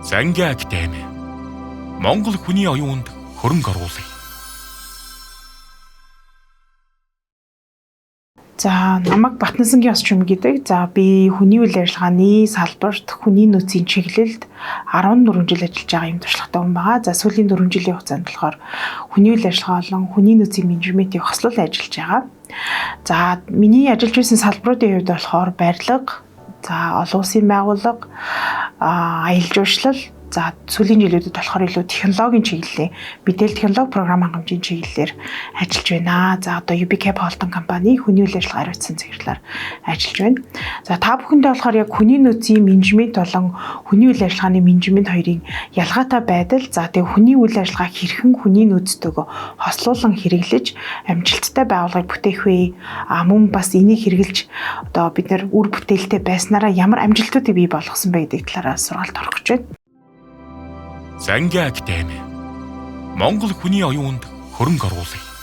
Зангийн академи Монгол хүний оюунд хөрөнгө оруулъя. За, намайг Батнасангийн Осчим гэдэг. За, би хүний үйл ажиллагааны салбарт хүний нөөцийн чиглэлд 14 жил ажиллаж байгаа юм туршлагатай хүн байгаа. За, сүүлийн 4 жилийн хугацаанд болохоор хүний үйл ажиллагаа болон хүний нөөцийн менежментийг хослол ажиллаж байгаа. За, миний ажиллаж байсан салбаруудын хувьд болохоор барилга, за, олон улсын байгууллага, аялал жуулчлал, за, сүүлийн жилүүдэд болохоор илүү технологийн чиглэлийн мэдээлэл технологи програм хангамжийн чиглэлээр ажиллаж байна. За, одоо UBK Holding компани хүний үйл ажиллагаа хариуцсан захирлаар ажиллаж байна. За, та бүхэндээ болохоор яг хүний нөөцийн менежмент болон хүний үйл ажиллагааны менежмент хоёрын ялгаатай байдал, за, тэгээ хүний үйл ажиллагаа хэрхэн хүний нөөцтэйгөө хослуулан хэрэглэж амжилттай байгууллагыг бүтээх вэ? А мөн бас энийг хэрэглэж одоо бид нэр үр бүтээлтэй байснараа ямар амжилтуудыг бий болгосон бэ гэдэг талаараа сургалт орох гэж байна. Зангийн академи Монгол хүний оюунд хөрөнгө оруулъя.